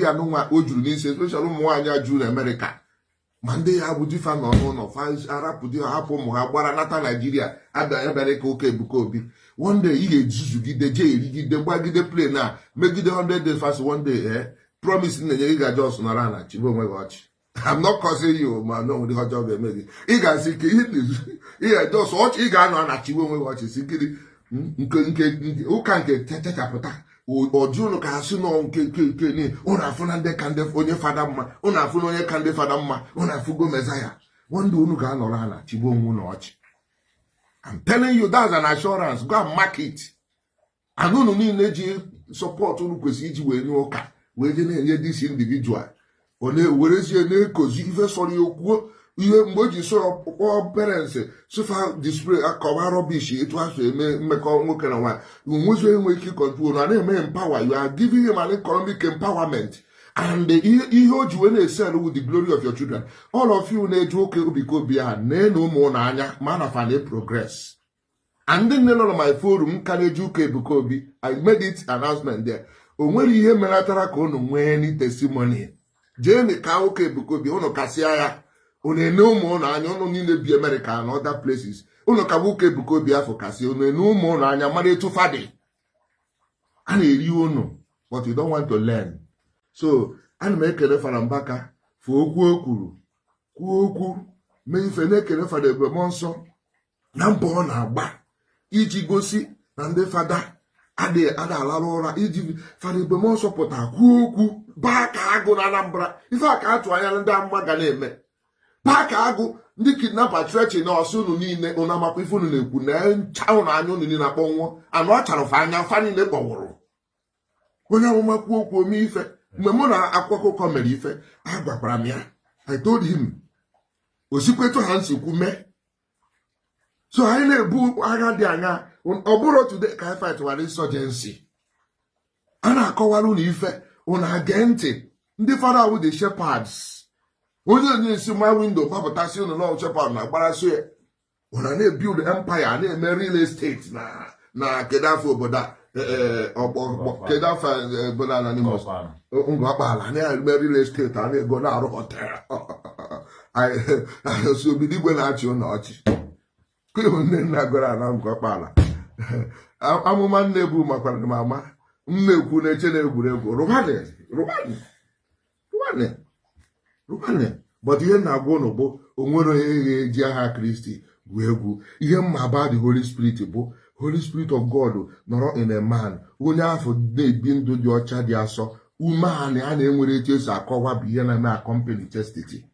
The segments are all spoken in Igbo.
Anụnwa o juru n'isi, especially ụmụ nwaanyị a juru na Amerịka, ma ndị ya bụ di fa nọ n'ụlọ, fa arapụ di ha, hapụ ụmụ ha, gbara nata Naijiria, abịa bịara ka ụka Ebuka Obi. One day ị ga-ejuzugide, jee erigide, gbagide plane a, megide 100 days fast. One day, promise na-enye gị, ga just nọrọ ana chibe onwe gị ọchị. I'm not cursing you, ma na onwere ihe ọjọọ ga-eme gị. Ị ga-asị ke ihe na-ezu, ị ga-just ọchị, ị ga-anọ na chiwe onwe gị ọchị, si gịnị nke ụka nke techapụta ọjụ ụnụ ka asị nọ nke ni ụnụ afụ na ndị ka ndị onye fada mma, ụnụ afụ na onye ka ndị fada mma, ụnụ afụgo Messiah. One day unu ga-anọrọ ha na chigbu onwe unu ọchị. I'm telling you, that's an assurance. Go and mark it. And unu niile ji support unu kwesịrị iji wee nye ụka, wee je na-enye this individual, ọ na-ewerezie na-ekozi ife sọrọ ya okwuo ihe mgbe o ji sọ kpọọ parents sụfa display akọwa rubbish etu ha si eme mmekọ nwoke na nwaanyị. Onwezi enwe ike control na na-eme empower. You are giving him an economic empowerment, and ihe o ji wee na-esell with the glory of your children. All of you na-eji oke obi ka obi ahụ na-ene ụmụ ụnụ anya ma na fa na progress. And ndị nne nọ na my forum ka na-eji ụka Ebuka Obi, I made it announcement there, o nwere ihe melatara ka unu nwee any testimony. Jee ka ụka Ebuka Obi unu kasịa ya, unu ene ụmụ ụnụ anya. Unu niile bi America and other places, unu ka bụ ụka Ebuka Obi afọ kasị, unu ene ụmụ ụnụ anya, mara etu fadị a na-eri unu, but you don't want to learn. So ana m ekele Fada Mbaka fụ okwu o kwuru, kwuo okwu mee ife, na-ekele Fada Ebube Mmụọ Nsọ na mbọ ọ na-agba iji gosi na ndị fada adịghị ada alarụ ụra. Iji Fada Ebube Mmụọ Nsọ pụta kwuo okwu baa ka agụ na Anambra, ife a ka atụ anya na ndị amụma ga na-eme, baa ka agụ ndị kidnapper trechi na ọsọ. Unu niile, unu amakwa ife unu na-ekwu na ncha unu anya unu niile akpọnwụọ anụ ọ chara fa anya, fa niile kpọnwụrụ. Onye amụma kwuo okwu, ome ife. Mgbe mụ na akwa ọkụkọ mere ife, agwakwara m ya, I told him, osikwetu ha nsikwu mee. So anyị na-ebu agha dị anya. Ọ bụrụ today ka anyị fight wara insurgency, a na-akọwara unu ife, unu age ntị. Ndị fada wụ the shepherds. Onye onye esi ma window gbapụtasị unu na shepherd na-agbarasị ya. Unu na-ebuild empire, na-eme real estate na kedu afọ obodo a? Kedu afọ obodo a na Imo? Ngọkpala na-eme real estate, a na-ego na-arụ hotel. Si obido igwe na-achị ụlọ ọchị kwụ nne nna goro ala Ngọkpala. Amụma nne bụ makwara m ama m na-ekwu na-eche na egwuregwu. Rụbanị, rụbanị, rụbanị, rụbanị. But ihe na-agwa ụnụ bụ, onwere onye ga-eji aha Kristi gwuo egwu. Ihe mma about the Holy Spirit bụ, Holy Spirit of God nọrọ in a man, onye afọ na-ebi ndụ dị ọcha, dị asọ, umeanị a na-enwere etu esi akọwa bụ ihe na-eme accompany chastity.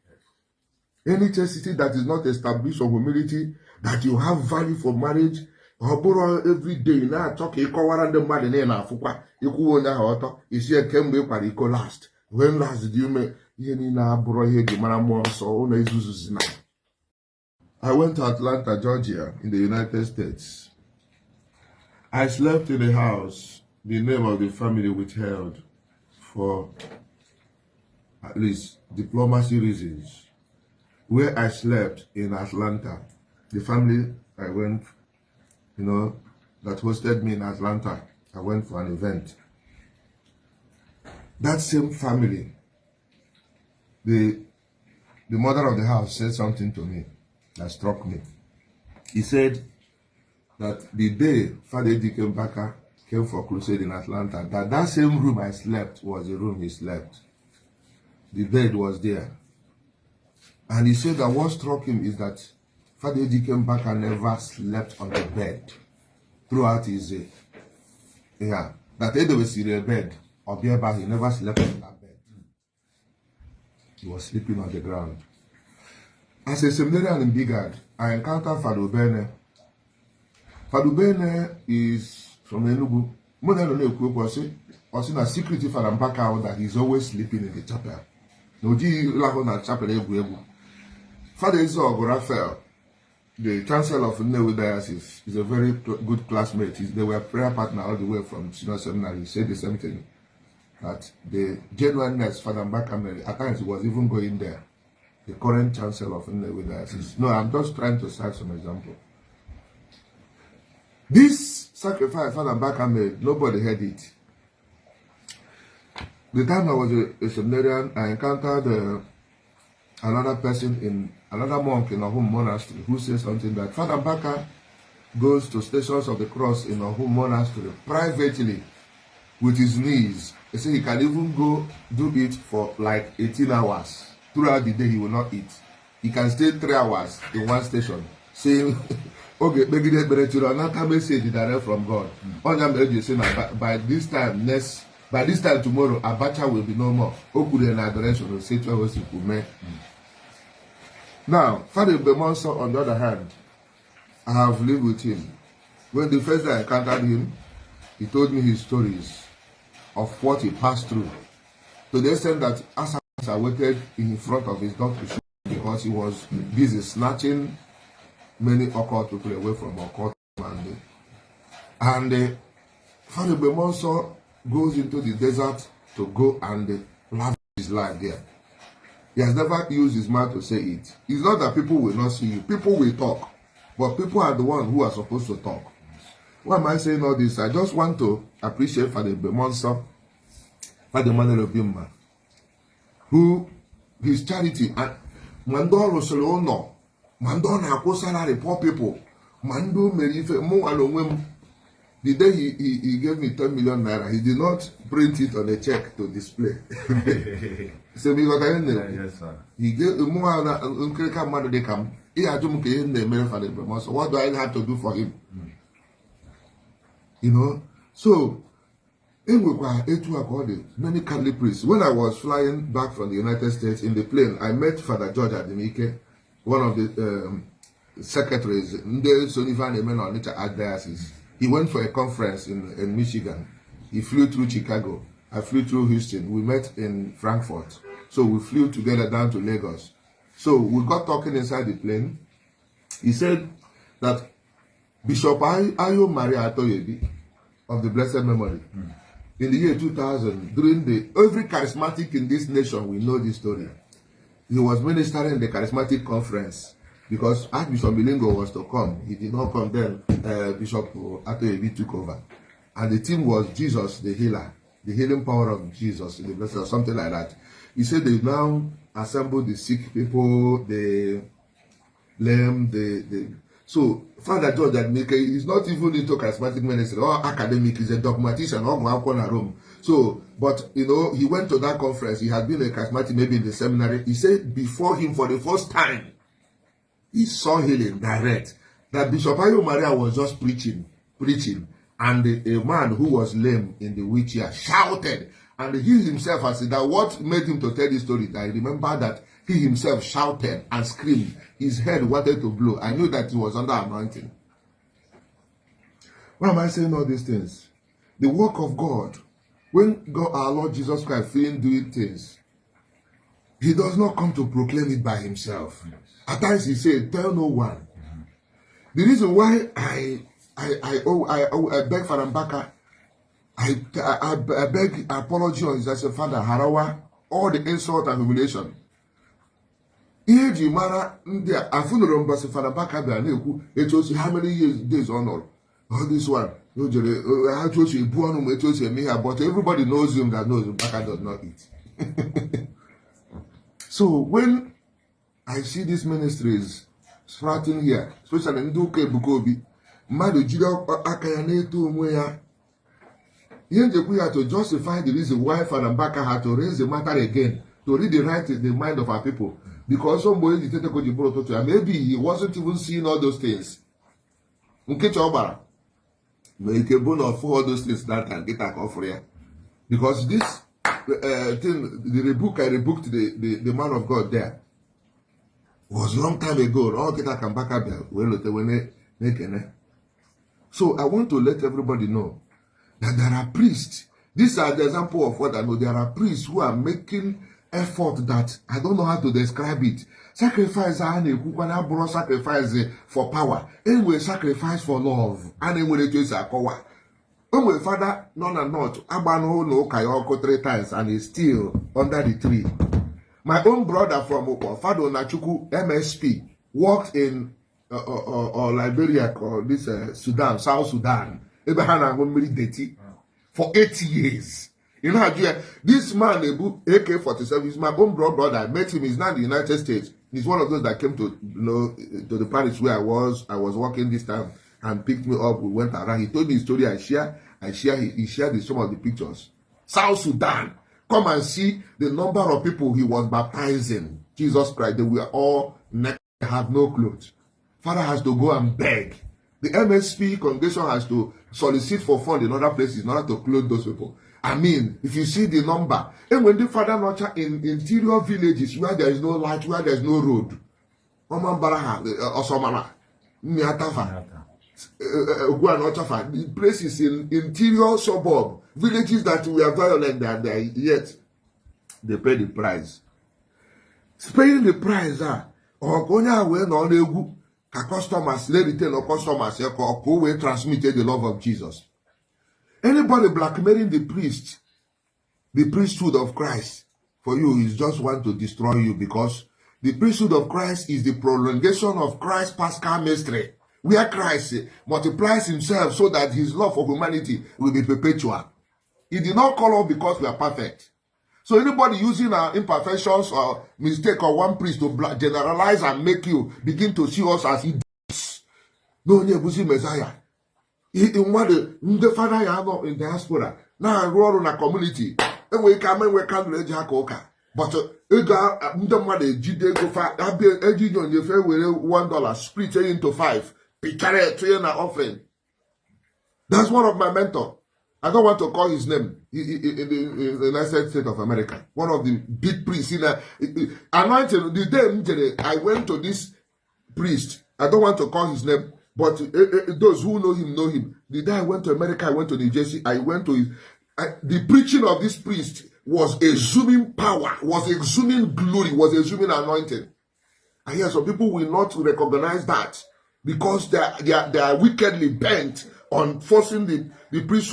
Any chastity that is not established of humility, that you have value for marriage, ọ bụrụ everyday na-achọ ka ị kọwara ndị mmadụ na ị na-afụkwa ịkwụwa onye ahụ ọtọ isi kemgbe ị kwara iko last, when last dị ume, ihe niile abụrụ ihe eji mara mmụọ nsọ. Ụlọ izuzuzi na I went to Atlanta, Georgia, in the United States. I slept in a house, the name of the family withheld for at least diplomacy reasons. Where I slept in Atlanta, the family I went, that hosted me in Atlanta, I went for an event. That same family, the mother of the house said something to me that struck me. He said that the day Father Ejike Mbaka came for crusade in Atlanta, that that same room I slept was the room he slept. The bed was there. And he said that what struck him is that Father Ejike Mbaka never slept on the bed throughout his yeah, that edowesiri a bed or he never slept on that bed. He was sleeping on the ground. As a seminarian in Bigard, I encountered Father Ubene. Father Ubene is from Enugu. Mụ na na-ekwu okwu, ọsị na secret Father Mbaka ahụ, that he's always sleeping in the chapel. Na o jighị lahụ na chapel egwu egwu. Father Ezeogu Raphael, the chancellor of Nnewi Diocese, is a very good classmate. They were prayer partner all the way from senior seminary. He said the same thing, that the genuineness Father Mbaka made, at times he was even going there. The current chancellor of Nnewi Diocese. No, I'm just trying to cite some example. This sacrifice Father Mbaka made, nobody heard it. The time I was a seminarian, I encountered another person in another monk in Awhum Monastery who said something, that Father Mbaka goes to Stations of the Cross in Awhum Monastery privately with his knees. He said he can even go do it for like 18 hours. Throughout the day, he will not eat. He can stay 3 hours in one station saying, oge kpegide ekpere tiri anata message direct from God. Ọnya mere eji sị na by this time next, by this time tomorrow, Abacha will be no more. O kwuru ya na adoration osetu ahụ o si kwu mee. Now, Father Bemonso, on the other hand, I have lived with him. When the first day I encountered him, he told me his stories of what he passed through, to the extent that as I waited in front of his doctor because he was busy snatching many occult people away from occult, and Father Bemonso goes into the desert to go and lavish his life there. He has never used his mouth to say it. It's not that people will not see you. People will talk. But people are the ones who are supposed to talk. Why am I saying all this? I just want to appreciate Father Bemonso, Father Emmanuel Obimma, who his charity and ma ndị ọ rụsịrị ụlọ, ma ndị ọ na-akwụ salary, poor people, ma ndị o mere ife. Mụnwa na onwe m, the day he gave me 10 million naira, he did not print it on a check to display. So m ịghọta ihe m na-ekwu? Yes, sir. He gave mụnwa na nkirika mmadụ dị ka m ihe ajụ m ka ihe m na-emere Father Ebubemuonso. What do I have to do for him? So enwekwa etu a ka ọ dị, many Catholic priests. When I was flying back from the United States in the plane, I met Father George Adimike, one of the secretaries ndị so n'ife a na-eme na Onitsha Archdiocese. He went for a conference in Michigan. He flew through Chicago, I flew through Houston. We met in Frankfurt, so we flew together down to Lagos. So we got talking inside the plane. He said that Bishop Ayo Maria Atoyebi of the blessed memory, in the year 2000, during the, every charismatic in this nation we know this story, he was ministering in the charismatic conference because Archbishop Milingo was to come. He did not come. Then Bishop Atoyebi took over, and the theme was Jesus the healer, the healing power of Jesus in the blessed or something like that. He said they now assembled the sick people, the lame, the so Father George Adimike is not even into charismatic ministry or academic. He's a dogmatician, ọ gụrụ akwụkwọ na Rome. So, but he went to that conference. He had been a charismatic maybe in the seminary. He said before him, for the first time, he saw healing direct. That Bishop Ayo Maria was just preaching, preaching, and a man who was lame in the wheelchair shouted. And he himself has said that what made him to tell this story, that I remember that he himself shouted and screamed. His head wanted to blow. I knew that he was under anointing. Why am I saying all these things? The work of God, when God, our Lord Jesus Christ, feeling doing things, he does not come to proclaim it by himself. At times he said, "Tell no one." The reason why I beg Father Mbaka, I beg apology on his, I said, "Father, harawa all the insult and humiliation." Ihe eji mara ndị a afụnụrụ mbọsị Father Mbaka bịara na-ekwu etu o si, how many years, days ọ nọrọ, all this one o jere ha, etu o si ebu ọnụ, ma etu o si eme ihe, but everybody knows him, that knows Mbaka does not eat. So when I see these ministries sprouting here, especially ndị ụka Ebuka Obi, mmadụ jiri aka ya na-eto onwe ya, ihe njekwu ya to justify the reason why Father Mbaka had to raise the matter again, to read the right in the mind of our people, because mgbe eji teteko ji bụrụ ụtụtụ ya, maybe he wasn't even seeing all those things. Nkịta ọ gbara nwere ike bụ na ọfụ all those things that time, nkịta ka ọ fụrụ ya, because this thing, the rebuke I rebuked the man of God there was long time ago. Ọ kịta ka Mbaka bịa wee lote wee na-ekene. So I want to let everybody know that there are priests. These are the example of what I know. There are priests who are making effort that I don't know how to describe it. Sacrifice a na-ekwukwa na abụrụ sacrifice for power. Enwere sacrifice for love. A na-enwere etu esi akọwa. O nwere fada nọ na north agba n'ụlọ ụka ya ọkụ three times and is still under the tree. My own brother from Ukpo, Father Onachukwu, MSP, worked in Liberia or this Sudan, South Sudan, ebe ha na-aṅụ mmiri dirty for 8 years. Ị na-ajụ ya. This man ebu AK-47 is my own brother. I met him. He's now in the United States. He's one of those that came to you know to the parish where I was working this time and picked me up. We went around. He told me his story. I share he shared some of the pictures. South Sudan. Come and see the number of people he was baptizing. Jesus Christ. They were all naked, have no clothes. Father has to go and beg. The MSP congregation has to solicit for fund in other places in order to clothe those people. I mean, if you see the number, and when the father nurture in interior villages where there is no light, where there is no road, Omambara, Osomara, Miatafa, Oguanochafa, the places in interior suburb, villages that were violent and they yet they pay the price. Paying the price, ah, ọ ka onye a wee nọ n'egwu ka customers na-retain customers ya ka o wee transmit the love of Jesus. Anybody blackmailing the priest, the priesthood of Christ, for you is just want to destroy you, because the priesthood of Christ is the prolongation of Christ's Paschal mystery, where Christ multiplies himself so that his love for humanity will be perpetual. He did not call us because we are perfect. So anybody using our imperfections or mistake of one priest to generalize and make you begin to see us as idiots. No onye ebuzi Messiah. Mmadụ ndị fada ya nọ in diaspora na-arụ ọrụ na community enwere ike ama enwe candle eji aka ụka, but ego ndị mmadụ ejide ego fa abịa eji onyefe were $1 split it into five, pịchara ya tụnye na offering. That's one of my mentor. I don't want to call his name. In the United States of America, one of the big priests in a anointing. The day m jere, I went to this priest. I don't want to call his name, but those who know him know him. The day I went to America, I went to New Jersey. I went to his, the preaching of this priest was exhuming power, was exhuming glory, was exhuming anointing. And here, some people will not recognize that because they are wickedly bent on forcing the priest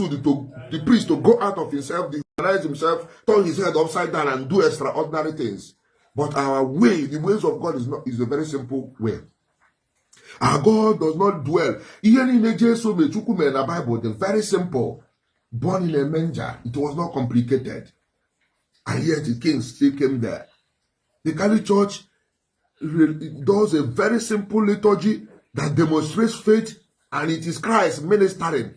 to go out of himself, dehumanize himself, turn his head upside down, and do extraordinary things. But our way, the ways of God is not is a very simple way. Our God does not dwell. Ihe niile Jesu mee, Chukwu mere na Bible dị very simple. Born in a manger, it was not complicated. And yet the king still came there. The Catholic Church does a very simple liturgy that demonstrates faith, and it is Christ ministering.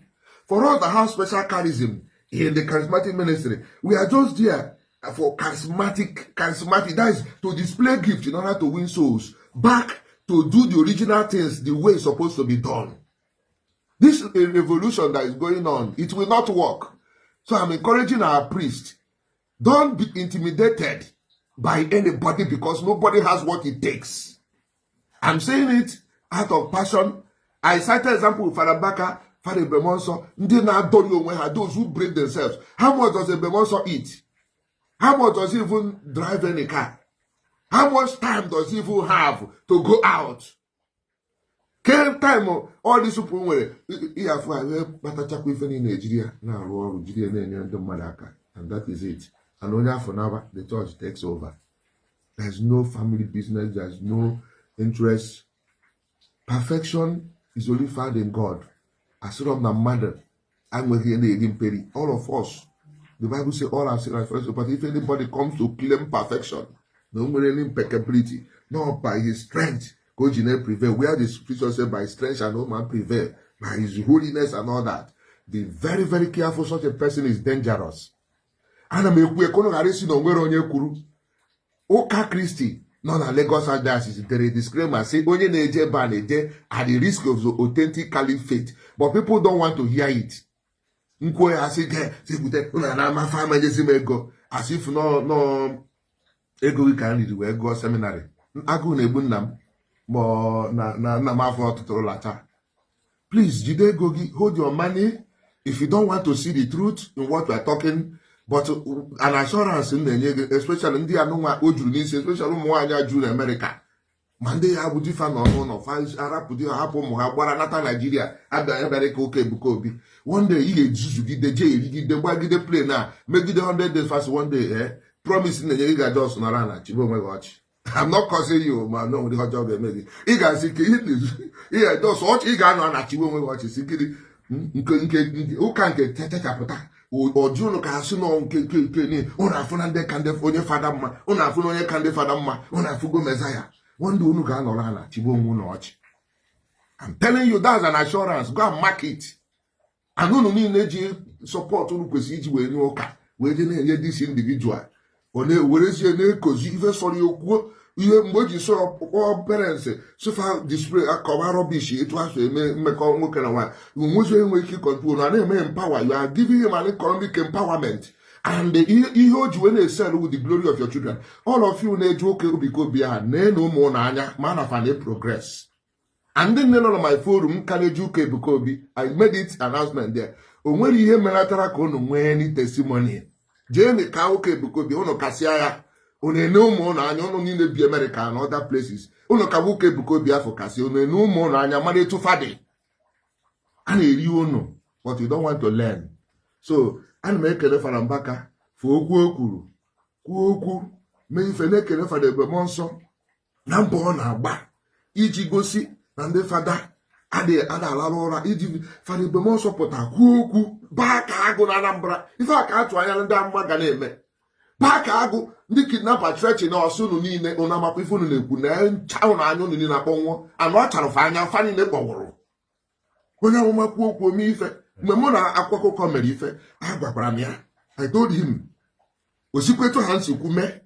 For us that have special charism in the charismatic ministry, we are just there for charismatic, that is to display gift in order to win souls back to do the original things the way it's supposed to be done. This revolution that is going on, it will not work. So I'm encouraging our priest, don't be intimidated by anybody, because nobody has what it takes. I'm saying it out of passion. I cited example with Father Baka, Father Bemonso, ndị na-adọrị onwe ha, those who break themselves. How much does a Bemonso eat? How much does he even drive any car? How much time does he even have to go out? Ke time all these people nwere ihe afụ a wee kpatachakwa ife niile ejiri ya na-arụ ọrụ, jiri ya na-enyere ndị mmadụ aka, and that is it. And onye afọ n'aba, the church takes over. There's no family business, there's no interest. Perfection is only found in God. Asịrọ m na mmadụ enweghị ihe na-eri mperi. All of us, the Bible say all have sinned and fallen, but if anybody comes to claim perfection, na o nwere any impeccability, not by his strength ka o ji na-prevail, where the scripture say by strength shall no man prevail, by his holiness and all that. Be very, very careful. Such a person is dangerous. Ana m ekwu ekwu ghara isi na onwere onye kwuru. Ụka Kristi nọ na Lagos Archdiocese dere disclaimer sị onye na-eje ebe a na-eje at the risk of the authentic caliphate, but people don't want to hear it. Nkwuo ya asị ge si bute ụlọ na amafe amanyezi m ego, as if nọ ego gị ka m riri wee gụọ seminary. Agụụ na-egbu nna m ma ọ na nna m afọ ọtụtụrụ lata. Please jide ego gị. Hold your money if you don't want to see the truth in what we are talking. But an assurance m na-enye gị, especially ndị anụnwa o juru n'isi, especially ụmụ nwaanyị a juru na Amerịka, ma ndị ya bụ di fa nọ n'ụlọ fa arapụ di ha, hapụ ụmụ ha, gbara nata Naijiria abịa bịara ka ụka Ebuka Obi. One day ị ga-ejuzugide jee erigide gbagide plane a megide 100 days fast. One day, promise na-enye gị, ga just nọrọ na chibe onwe gị ọchị. I'm not cursing you, ma no nwere ihe ọjọọ ga-eme gị. Ị ga-asị ke ihe na-ezu ihe just ọchị. Ị ga-anọ na chibe onwe gị ọchị si gịnị nke ụka nke techapụta. Ọjụ ụnụ ka asị nọ nke nke nke niile ụnụ afụ na ndị ka ndị onye fada mma, ụnụ afụ na onye ka ndị fada mma, ụnụ afụgo Messiah. One day unu ga-anọrọ ala chigbu onwe unu ọchị. I'm telling you, that's an assurance. Go and mark it. And unu niile ji support unu kwesịrị iji wee nye ụka wee je na-enye this individual, ọ na-ewerezie na-ekozi ife sọrọ ya okwuo ihe mgbe o ji sọ kpọọ parents sofa display akọwa rubbish etu ha so eme mmekọ nwoke na nwaanyị. Onwezi enwe ike control na na-eme empower. You are giving him an economic empowerment, and ihe o ji wee na-esell with the glory of your children. All of you na-eji ụka Ebuka Obi ahụ na-ene ụmụ ụnụ anya ma na fa na progress. And ndị nne nọ na my forum ka na-eji ụka Ebuka Obi, I made it announcement there, o nwere ihe melatara ka unu nwee any testimony. Jee ka ụka Ebuka Obi unu kasịa ya, unu ene ụmụ ụnụ anya. Ụnụ niile bi America and other places, unu ka ụka Ebuka Obi afọ kasị, unu ene ụmụ ụnụ anya mara etu fadị a na-eri unu, but you don't want to learn. So ana m ekele Fada Mbaka fụ okwu o kwuru, kwuo okwu mee ife, na-ekele Fada Ebube Mmụọ Nsọ na mbọ ọ na-agba iji gosi na ndị fada adịghị ada alarụ ụra. Iji Fada Ebube Mmụọ Nsọ pụta kwuo okwu baa ka agụ na Anambra, ife a ka atụ anya ndị amụma ga na-eme, baa ka agụ ndị kidnapper trechi na ọsọ. Unu niile, unu amakwa ife unu na-ekwu na ncha unu anya unu niile akpọnwụọ anụ ọ chara fa anya fa niile kpọnwụrụ. Onye amụma kwuo okwu, ome ife. Mgbe mụ na akwa akụkọ mere ife a, gwakwara m ya, I told him osikwetu ha nsikwu mee.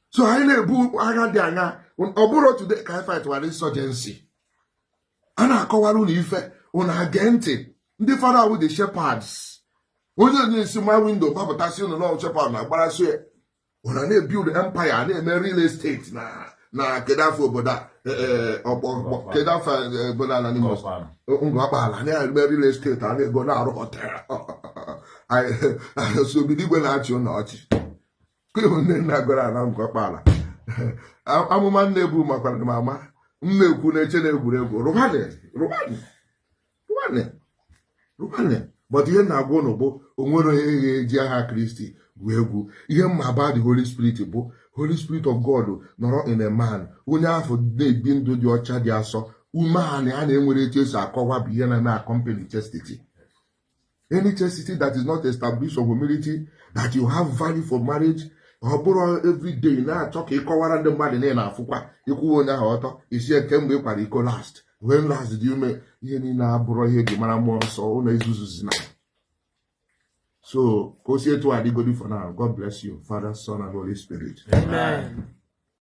So anyị na-ebu agha dị anya. Ọ bụrụ today ka anyị fight wara insurgency, a na-akọwara unu ife, unu age ntị. Ndị fada wụ the shepherds. Onye na-esi ma window gbapụtasị unu na shepherd na-agbarasị ya. Unu na-ebuild empire, na-eme real estate na kedu afọ obodo a? Kedu afọ obodo a na N'Imo? Ngọkpala na-eme real estate, a na-ego na-arụ hotel. So obido igwe na-achị ụlọ ọchị ịhụ nne nna goro ala Ngọkpala. Amụma nne bụ makwara m ama m na-ekwu na-eche na egwuregwu. Rụbanị, rụbanị, rụbanị, rụbanị. But ihe na-agwa ụnụ bụ onwere onye ga-eji aha Kristi gwu egwu. Ihe mma about the Holy Spirit bụ Holy Spirit of God nọrọ in a man, onye afọ na-ebi ndụ dị ọcha, dị asọ, umeanị a na-enwere etu esi akọwa bụ ihe na-eme accompany chastity. Any chastity that is not established of humility, that you have value for marriage, ọ bụrụ everyday na-achọ ka ị kọwara ndị mmadụ na ị na-afụkwa ịkwụwa onye ahụ ọtọ isi kemgbe ị kwara iko last, when last dị ume ihe niile abụrụ ihe eji mara mmụọ nsọ. Ụlọ ezuzuzina. So ka o si etu adịgodi for now. God bless you. Father, Son and Holy Spirit. Amen.